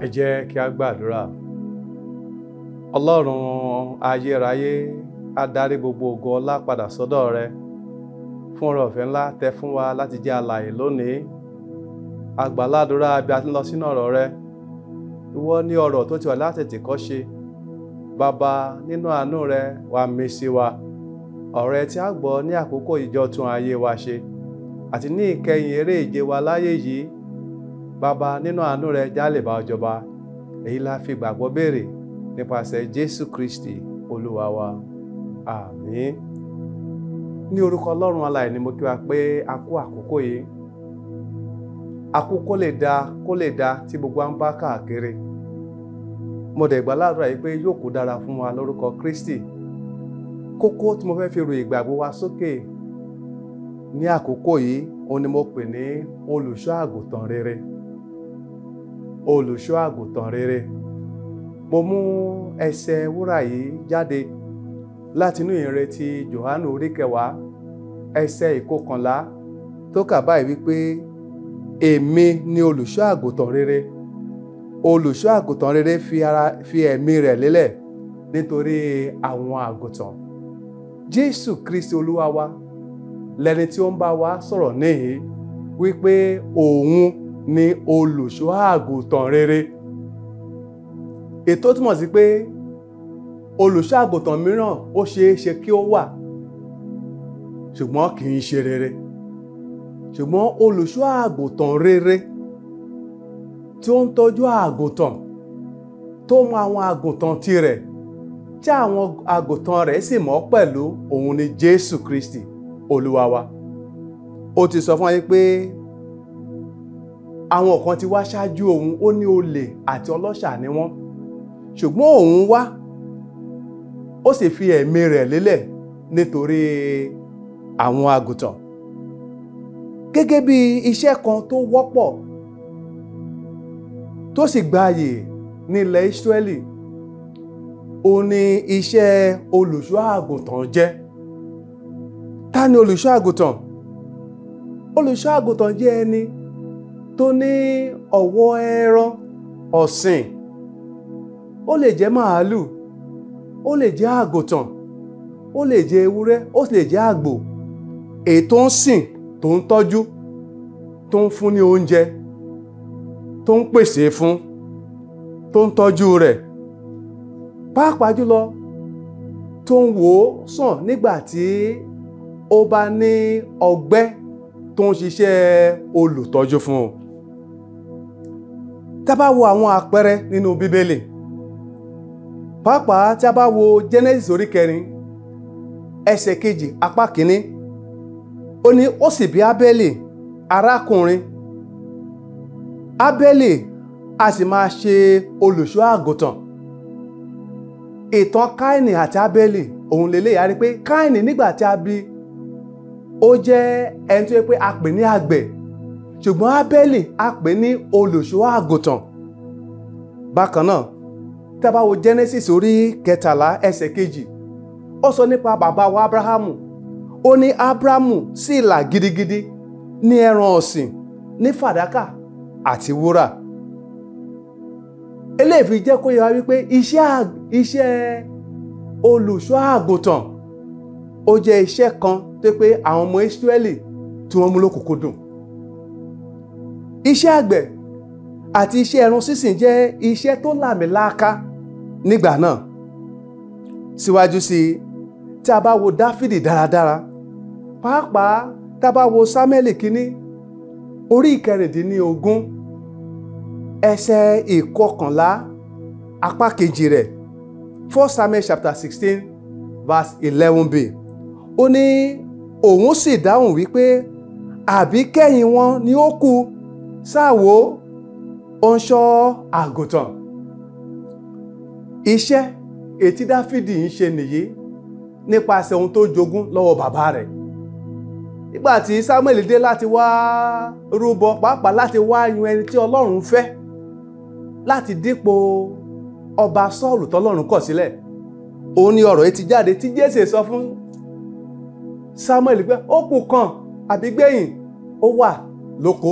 Ẹ jẹ́ kí a gbàdúrà. Ọlọ́run ayérayé, a darí gbogbo ògo ọlá padà sọ́dọ̀ rẹ fún oore ọ̀fẹ́ ńlá tẹ fún wa láti jẹ́ alààyè lónìí. A gbà ládùúrà bí a ti ń lọ sínú ọ̀rọ̀ rẹ. Ìwọ ní ọ̀rọ̀ tó ti wà látètèkọ́ṣe. Bàbá, nínú àánú rẹ wá mí sí wa. Ọ̀rọ̀ ẹ tí a gbọ́ ní àkókò ìjọ tún ayé wa ṣe àti ní ìkẹyìn eré ìje wa láyé yìí. Bàbá, nínú àánú rẹ já lè bá ọ jọba. Èyí la fi gbàgbọ́ béèrè nípasẹ̀ Jésù Kristi Olúwa wa. Àmín. Ní orúkọ Ọlọ́run alààyè ni mo kí wa pé a kú àkókò yìí. Àkókò lè da kó lè da tí gbogbo wa ń bá káàkiri. Mo dẹ̀ gbà ládùúrà yìí pé yóò kó dára fún wa lórúkọ Kristi. Kókó tí mo fẹ́ fi ru ìgbàgbọ́ wa sókè ní àkókò yìí, òun ni mo pè ní olùṣọ́ àgùntàn rere. Olùṣọ́ àgùntàn rere. Mo mú ẹsẹ̀ wúrà yìí jáde láti inú ìrètí Jòhánù orí kẹwàá ẹsẹ̀ ìkọkànlá tó kà báyìí wípé èmi ni olùṣọ́ àgùntàn rere. Olùṣọ́ àgùntàn rere fi ẹ̀mí rẹ̀ lélẹ̀ nítorí àwọn àgùntàn. Jésù Kristi Olúwa wa lẹni tí ó ń bá wa sọ̀rọ̀ níhìn wípé òun ni olùṣọ́ àgùntàn rere. Ètò túmọ̀ sí pé olùṣọ́ àgùntàn mìíràn ó ṣeé ṣe kí ó wà, ṣùgbọ́n kì í ṣe rere. Ṣùgbọ́n olùṣọ́ àgùntàn rere tí ó ń tọ́jú àgùntàn, tó mọ àwọn àgùntàn tirẹ̀, tí àwọn àgùntàn rẹ̀ sì mọ̀ pẹ̀lú, òun ni Jésù Kristi Olúwa wa. Ó ti sọ fún wa pé àwọn kan ti wá ṣáájú òun, ó ní olè àti ọlọ́ṣà ni wọ́n. Ṣùgbọ́n òun wá, ó sì fi ẹ̀mí rẹ̀ lélẹ̀ nítorí àwọn àgùntàn. Gẹ́gẹ́ bí iṣẹ́ kan tó wọ́pọ̀ tó sì gbayì ní ilẹ̀ Ísírẹ́lì, ó ní iṣẹ́ olùṣọ́ àgùntàn jẹ́. Ta ni olùṣọ́ àgùntàn? Olùṣọ́ àgùntàn jẹ́ ẹni tó ní ọ̀wọ́ ẹran ọ̀sìn. Ó lè jẹ́ màálù, ó lè jẹ́ àgùntàn, ó lè jẹ́ ewúrẹ́, ó sì lè jẹ́ àgbò. Èyí tó ń sìn, tó ń tọ́jú, tó ń fún ní oúnjẹ, tó ń pèsè fún, tó ń tọ́jú rẹ̀. Pàápàá jùlọ tó ń wò ó sàn nígbà tí ó bá ní ọgbẹ́, tó ń ṣiṣẹ́ olùtọ́jú fún un. Tá bá wo àwọn àpẹẹrẹ nínú Bíbélì, pàápàá tí a bá wo Genesis orí kẹrin ẹsẹ̀ kejì apá kìíní, ó ní ó sì bí Ábẹ́lì arákùnrin. Ábẹ́lì a sì máa ṣe olùṣọ́ àgùntàn. Ìtàn Káìnì àti Ábẹ́lì òun lélẹ̀, a rí pé Káìnì nígbà tí a bí, ó jẹ́ ẹni tó yẹ pé a pè ní àgbẹ̀, ṣùgbọ́n Ábẹ́lì a pè ní olùṣọ́ àgùntàn. Bákan náà, tí a bá wo Genesis orí kẹtàlá ẹsẹ̀ kejì, ó sọ nípa bàbá wa Ábúráhámù. Ó ní Ábúráhámù sì là gidigidi ní ẹran ọ̀sìn, ní fàdákà àti wúrà. Eléyìí fi jẹ́ kó yé wa wípé iṣẹ́ olùṣọ́ àgùntàn ó jẹ́ iṣẹ́ kan tó pé àwọn ọmọ Ísírẹ́lì tí wọ́n mú lókùnkúndùn. Iṣẹ́ àgbẹ̀ àti iṣẹ́ ẹran sísìn jẹ́ iṣẹ́ tó làmìlaaka nígbà náà. Síwájú sí i, tí a bá wo Dáfídì dáradára, pàápàá tí a bá wo Sámúẹ́lì kínní orí ìkẹrìndínlógún ẹsẹ̀ ìkọkànlá apá kejì rẹ̀, 1 Samuel chapter 16 verse 11b, ó ní òun sì dáhùn wípé àbí kẹ́yìn wọn ni ó kù, sáwo ó ń ṣọ́ àgùntàn. Iṣẹ́ ètí Dáfídì ń ṣe nìyí nípasẹ̀ ohun tó jogún lọ́wọ́ bàbá rẹ̀. Nígbà tí Sámúẹ́lì dé láti wá rúbọ, pàápàá láti wá yan ẹni tí Ọlọ́run fẹ́ láti dípò ọba Sọ́ọ̀lù tọ́lọ́run kọ̀ sílẹ̀, òun ni ọ̀rọ̀ yìí ti jáde tí Jésè sọ fún Sámúẹ́lì pé ó kù kan àbí gbẹ̀yìn, ó wà lóko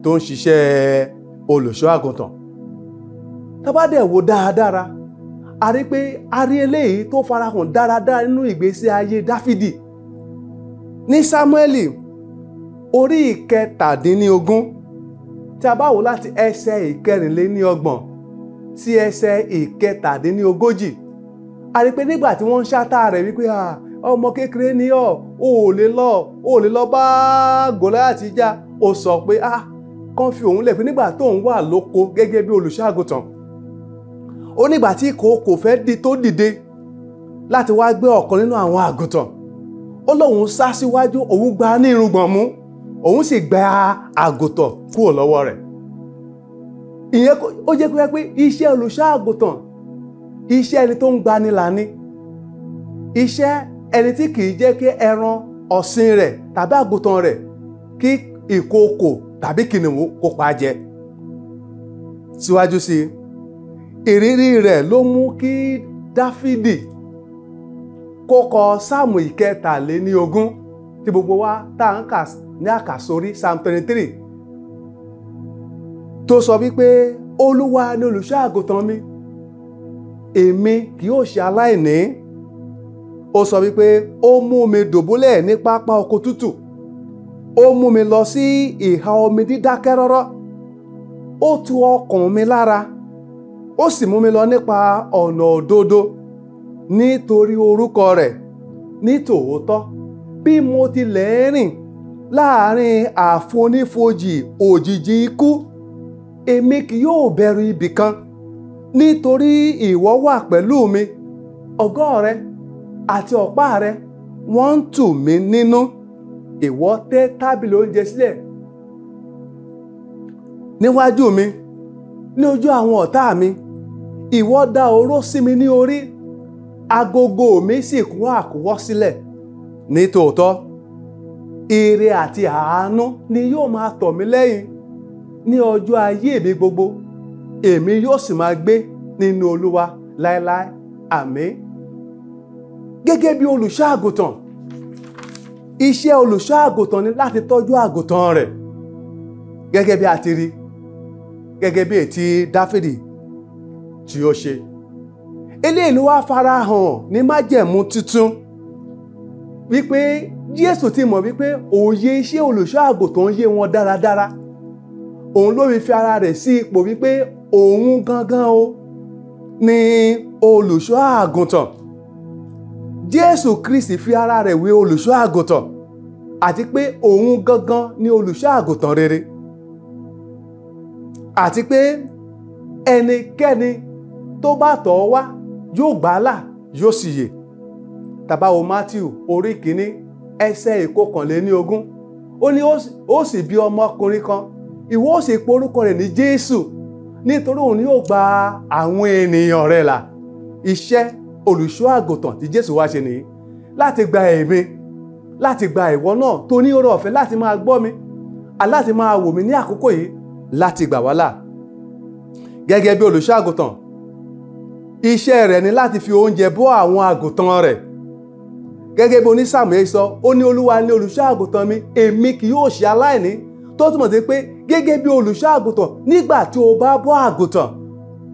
tó ń ṣiṣẹ́ olùṣọ́ àgùntàn. Tá bá dẹ̀ wò dáadáa, a rí pé a rí eléyìí tó farahàn dáradára nínú ìgbésí ayé Dáfídì. Ní Sámúẹ́lì orí 17, tí a bá wò láti ẹsẹ̀ 24 sí ẹsẹ̀ 37, a rí pé nígbà tí wọ́n ń ṣátá rẹ̀ wípé ọmọ kékeré ni ọ́, ò lè lọ bá Gòláyátì jà, ó sọ pé kàn fi òun lẹ̀, pé nígbà tóun wà lóko gẹ́gẹ́ bí olùṣọ́-àgùntàn, ó nígbà tí ìkookò fẹ́ di tó dìde láti wá gbé ọ̀kan nínú àwọn àgùntàn, ó lóun sá síwájú, òun gba ní irùngbọ̀n mú, òun sì gba àgùntàn kúrò lọ́wọ́ rẹ̀. Ìyẹn ó jẹ́ pé iṣẹ́ olùṣọ́-àgùntàn, iṣẹ́ ẹni tó ń gbani là ni, iṣẹ́ ẹni tí kìí jẹ́ kí ẹran ọ̀sìn rẹ̀ tàbí àgùntàn rẹ̀ kí ìkookò tàbí kìnìún kó pa jẹ. Síwájú sí i, ìrírí rẹ̀ ló mú kí Dáfídì kó kọ Sáàmù 23 tí gbogbo wa tá à ń kà ní àkàsórí, Psalm 23, tó sọ wípé Olúwa ni olùṣọ́ àgùntàn mi, èmi kì yóò ṣe aláìní. Ó sọ wípé ó mú mi dùbúlẹ̀ ní pápá oko tútù, ó mú mi lọ sí ìhà omi dídákẹ́ rọ́rọ́, ó tu ọkàn mi lára, ó sì mú mi lọ nípa ọ̀nà òdodo nítorí orúkọ rẹ̀. Ní tòótọ́, bí mo tilẹ̀ rìn láàrin àfonífojì òjìji ikú, èmi kì yóò bẹ̀rù ibì kan, nítorí ìwọ wà pẹ̀lú mi, ọ̀gọ́ rẹ àti ọ̀pá rẹ wọ́n ń tù mí nínú. Ìwọ tẹ́ tábìlì oúnjẹ sílẹ̀ níwájú mi ní ojú àwọn ọ̀tá mi, ìwọ dá oró sí mi ní orí, agogo mi sì kún àkúwọ́ sílẹ̀. Ní tòótọ́, ire àti àánú ni yóò máa tọ̀ mí lẹ́yìn ní ọjọ́ ayé mi gbogbo, èmi yóò sì máa gbé nínú Olúwa láéláé. Àmín. Gẹ́gẹ́ bí olùṣọ́ àgùntàn, iṣẹ́ olùṣọ́ àgùntàn ni láti tọ́jú àgùntàn rẹ̀, gẹ́gẹ́ bí a ti rí, gẹ́gẹ́ bí ètí Dáfídì tí ó ṣe. Eléyìí ló wá farahàn ní májẹ̀mú tuntun wípé Jésù ti mọ̀ wípé òye iṣẹ́ olùṣọ́ àgùntàn yé wọn dáradára. Òun ló fi ara rẹ̀ sí ipò wípé òun gangan o ni olùṣọ́ àgùntàn. Jésù Kristi fi ara rẹ̀ wé olùṣọ́ àgùntàn, àti pé òun gangan ni olùṣọ́ àgùntàn rere, àti pé ẹnikẹ́ni tó bá tọ̀ ọ́ wá yóò gbà á là, yóò sì yè. Tá bá wo Mátíù orí 1 ẹsẹ̀ 21, ó ní ó sì bí ọmọkùnrin kan, ìwọ ó sì pe orúkọ rẹ̀ ní Jésù, nítorí òun ni yóò gba àwọn ènìyàn rẹ̀ là. Iṣẹ́ olùṣọ́ àgùntàn tí Jésù wá ṣe nìyí, láti gba èmi, láti gba ìwọ náà tó ní oore ọ̀fẹ́ láti máa gbọ́ mi, láti máa wò mí ní àkókò yìí, láti gbà wá là. Gẹ́gẹ́ bí olùṣọ́ àgùntàn, iṣẹ́ rẹ̀ ni láti fi oúnjẹ bọ́ àwọn àgùntàn rẹ̀. Gẹ́gẹ́ bí onísàmù yìí sọ, ó ní Olúwa ni olùṣọ́ àgùntàn mi, èmi kì yóò ṣe aláìní. Tó túmọ̀ sí pé gẹ́gẹ́ bí olùṣọ́ àgùntàn, nígbà tí o bá bọ́ àgùntàn,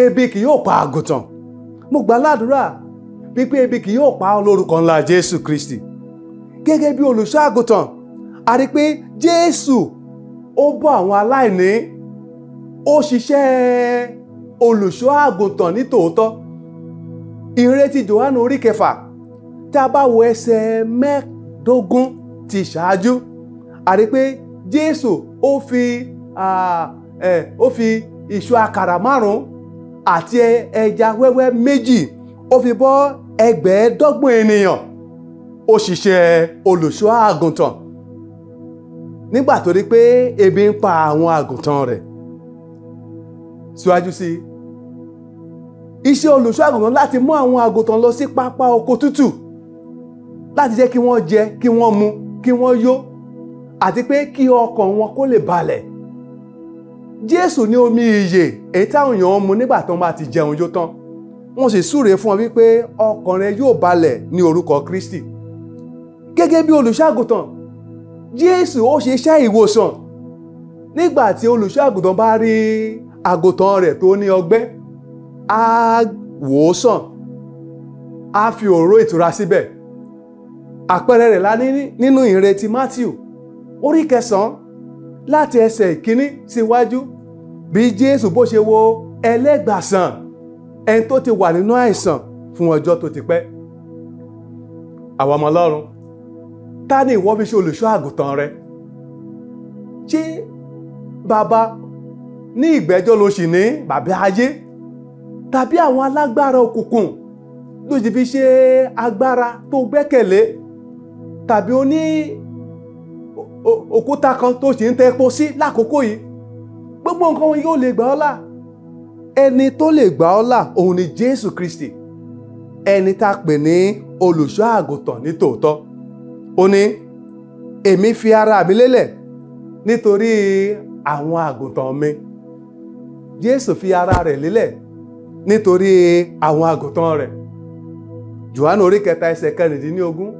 ebi kì yóò pa àgùntàn. Mo gbà ládùúrà wípé ebi kì yóò pa ọ́ lórúkọ ńlá Jésù Kristi. Gẹ́gẹ́ bí olùṣọ́ àgùntàn, a rí pé Jésù ó bọ́ àwọn aláìní, ó ṣiṣẹ́ olùṣọ́ àgùntàn ní tòótọ́. Ìrètí Jòhánù orí 6, tí a bá wo ẹsẹ̀ 25 ti ṣáájú, a rí pé Jésù ó fi ìṣù àkàrà 5 àti ẹja wẹ́wẹ́ 2 ó fi bọ́ 25 ènìyàn. Ó ṣiṣẹ́ olùṣọ́ àgùntàn nígbà tó rí pé ebi ń pa àwọn àgùntàn rẹ̀. Síwájú sí iṣẹ́ olùṣọ́ àgùntàn láti mú àwọn àgùntàn lọ sí pápá oko tútù, láti jẹ́ kí wọ́n jẹ, kí wọ́n mu, kí wọ́n yó, àti pé kí ọkàn wọn kó lè balẹ̀. Jésù ní omi ìyè èyí táwọn èèyàn ń mu nígbà tí wọ́n bá ti jẹun yó tán. Wọ́n sì súre fún ọ wípé ọkàn rẹ yóò balẹ̀ ní orúkọ Kristi. Gẹ́gẹ́ bí olùṣọ́ àgùntàn, Jésù ó ṣe iṣẹ́ ìwòsàn. Nígbà tí olùṣọ́ àgùntàn bá rí àgùntàn rẹ̀ tó ní ọgbẹ́, Á wò ó sàn, á fi òróró ìtura síbẹ̀. Àpẹẹrẹ rẹ̀ la ní nínú ìrètí Matthew orí 9 láti ẹsẹ̀ 1 síwájú, bí Jésù bó ṣe wo ẹlẹ́gbàsàn, ẹni tó ti wà nínú àìsàn fún ọjọ́ tó ti pẹ́. Àwọn ọmọ Ọlọ́run, ta ni ìwọ fi ṣe olùṣọ́ àgùntàn rẹ? Ṣé bàbá ní ìgbẹ́jọ́ ló sì ní bàbá ayé, tàbí àwọn alágbára òkùnkùn ló sì fi ṣe agbára tó gbẹ́kẹ̀lé, tàbí ó ní òkúta kan tó sì ń tẹ epo sí lákòókò yìí? Gbogbo nǹkan wọn yóò lè gbà ọ́ là. Ẹni tó lè gbà ọ́ là òun ni Jésù Kristi, ẹni tá a pè ní olùṣọ́ àgùntàn ní tòótọ́. Ó ní, èmi fi ara mi lélẹ̀ nítorí àwọn àgùntàn mi. Jésù fi ara rẹ̀ lélẹ̀ nítorí àwọn àgùntàn rẹ̀. Jòhánù orí 3 ẹsẹ̀ 16,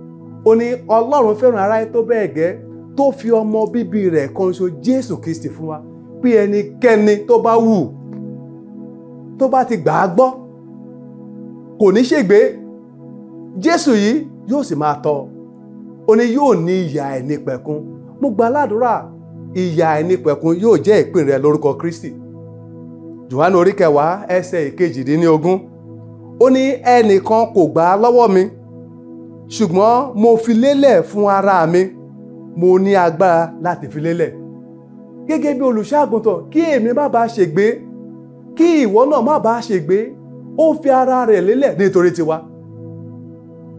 ó ní Ọlọ́run fẹ́ràn aráyé tó bẹ́ẹ̀ gẹ́ tó fi ọmọ bíbí rẹ̀ kan ṣoṣo Jésù Kristi fún wa, pé ẹnikẹ́ni tó bá wù, tó bá ti gbà á gbọ́, kò ní ṣègbé. Jésù yìí yóò sì máa tọ́. Ó ní yóò ní ìyà àìnípẹ̀kun. Mo gbà ládùúrà, ìyà àìnípẹ̀kun yóò jẹ́ ìpín rẹ lórúkọ Kristi. Jòhánù orí 10 ẹsẹ̀ 18, ó ní ẹnìkan kò gbà á lọ́wọ́ mi, ṣùgbọ́n mo fi lélẹ̀ fún ara mi, mo ní agbára láti fi lélẹ̀. Gẹ́gẹ́ bí olùṣọ́ àgùntàn, kí èmi má bàa ṣègbé, kí ìwọ náà má bàa ṣègbé, ó fi ara rẹ̀ lélẹ̀ nítorí tiwa.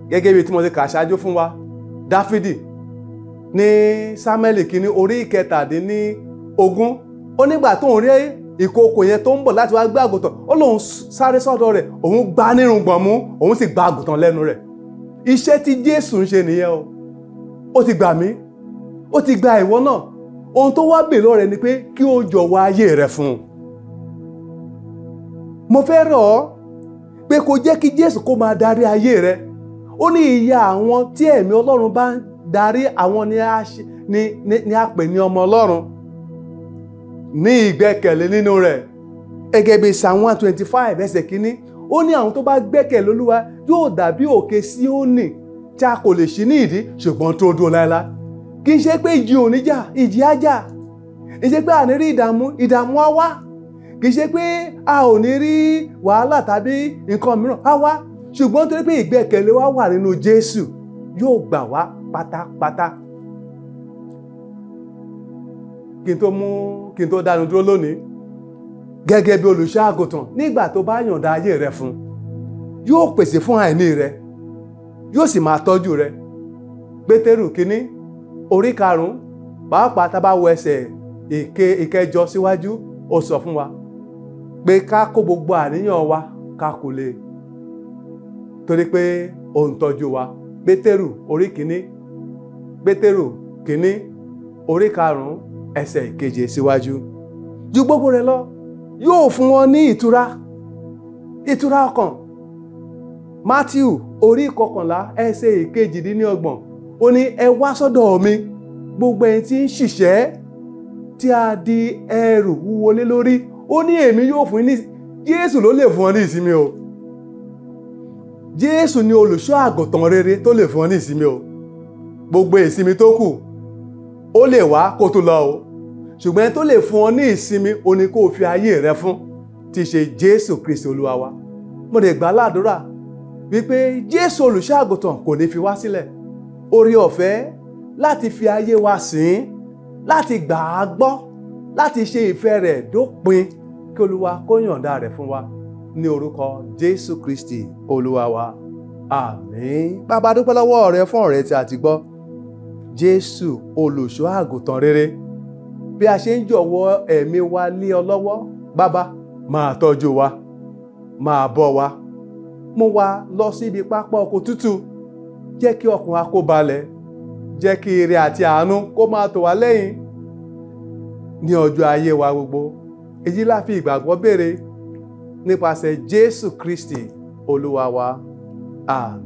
Gẹ́gẹ́ bí tí mo ti kà ṣáájú fún wa, Dáfídì ní Sámúẹ́lì kìíní orí 17, ó nígbà tó ń rí ìkookò yẹn tó ń bọ̀ láti wá gbé àgùntàn, ó lóun sáré sọ́dọ̀ rẹ̀, òun gbá nírùngbọ̀n mú, òun sì gba àgùntàn lẹ́nu rẹ̀. Iṣẹ́ tí Jésù ń ṣe nìyẹn o. Ó ti gbà mí, ó ti gba ìwọ náà. Ohun tó wá bèèrè lọ́wọ́ rẹ̀ ni pé kí o jọ̀wọ́ ayé rẹ̀ fún un. Mo fẹ́ rọ̀ ọ́ pé kó jẹ́ kí Jésù kó máa darí ayé rẹ. Ó ní ìyà àwọn tí ẹ̀mí Ọlọ́run bá ń darí àwọn ni a pè ní ọmọ Ọlọ́run. Ní ìgbẹ́kẹ̀lé nínú rẹ̀. Gẹ́gẹ́ bí Psalm 125 ẹsẹ̀ 1, ó ní àwọn tó bá gbẹ́kẹ̀lé Olúwa yóò dàbí òkè Síónì tí a kò lè ṣí ní ìdí, ṣùgbọ́n tó dúró láéláé. Kì í ṣe pé ìjì ò ní jà, ìjì á jà. Kì í ṣe pé a ní rí ìdààmú, ìdààmú á wá. Kì í ṣe pé a ò ní rí wàhálà tàbí nǹkan mìíràn á wá. Ṣùgbọ́n torí pé ìgbẹ́kẹ̀lé wa wà nínú Jésù, yóò gbà wá pátápátá. Kí n tó dánu dúró lónìí, gẹ́gẹ́ bí olùṣọ́ àgùntàn, nígbà tó bá yọ̀ǹda ayé rẹ fún, yóò pèsè fún àìní rẹ, yóò sì máa tọ́jú rẹ. Pétérù kìíní orí 5, pàápàá tá bá wo ẹsẹ̀ 8 síwájú, ó sọ fún wa pé ká kó gbogbo àníyàn wa ká kò lè, torí pé ó ń tọ́jú wa. Pétérù orí kìíní, Pétérù kìíní orí 5 ẹsẹ̀ 7 síwájú. Ju gbogbo rẹ̀ lọ, yóò fún wọn ní ìtura, ìtura ọkàn. Matthew orí 11 ẹsẹ̀ 28, ó ní ẹ wá sọ́dọ̀ mi gbogbo ẹni tí ń ṣiṣẹ́ tí a di ẹrù wúwo lé lórí, ó ní èmi yóò fún yín ní. Jésù ló lè fún ọ ní ìsinmi o. Jésù ni olùṣọ́ àgùntàn rere tó lè fún ọ ní ìsinmi o. Gbogbo ìsinmi tó kù ó lè wá kó tó lọ o, ṣùgbọ́n tó lè fún ọ ní ìsinmi o ní kó o fi ayé rẹ fún, tí ṣe Jésù Kristi Olúwa wa. Mo lè gbà ládùúrà wípé Jésù olùṣọ́ àgùntàn kò ní fi wá sílẹ̀. Oore ọ̀fẹ́ láti fi ayé wa sìn, láti gbà á gbọ́, láti ṣe ìfẹ́ rẹ̀ dópin, kí Olúwa kó yọ̀ǹda rẹ̀ fún wa ní orúkọ Jésù Kristi Olúwa wa. Àmín. Bàbá, dúpẹ́ lọ́wọ́ rẹ fún ọ̀rẹ́ tí a ti gbọ́. Jésù olùṣọ́ àgùntàn rere, bí a ṣe ń jọ̀wọ́ ẹ̀mí wa lé ọ lọ́wọ́, Bàbá máa tọ́jú wa, máa bọ́ wa, mú wa lọ síbi pápá oko tútù, jẹ́ kí ọkàn wa kó balẹ̀, jẹ́ kí ire àti àánú kó máa tò wá lẹ́yìn ní ọjọ́ ayé wa gbogbo. Èyí la fi ìgbàgbọ́ béèrè nípasẹ̀ Jésù Kristi Olúwa wa. Àmín.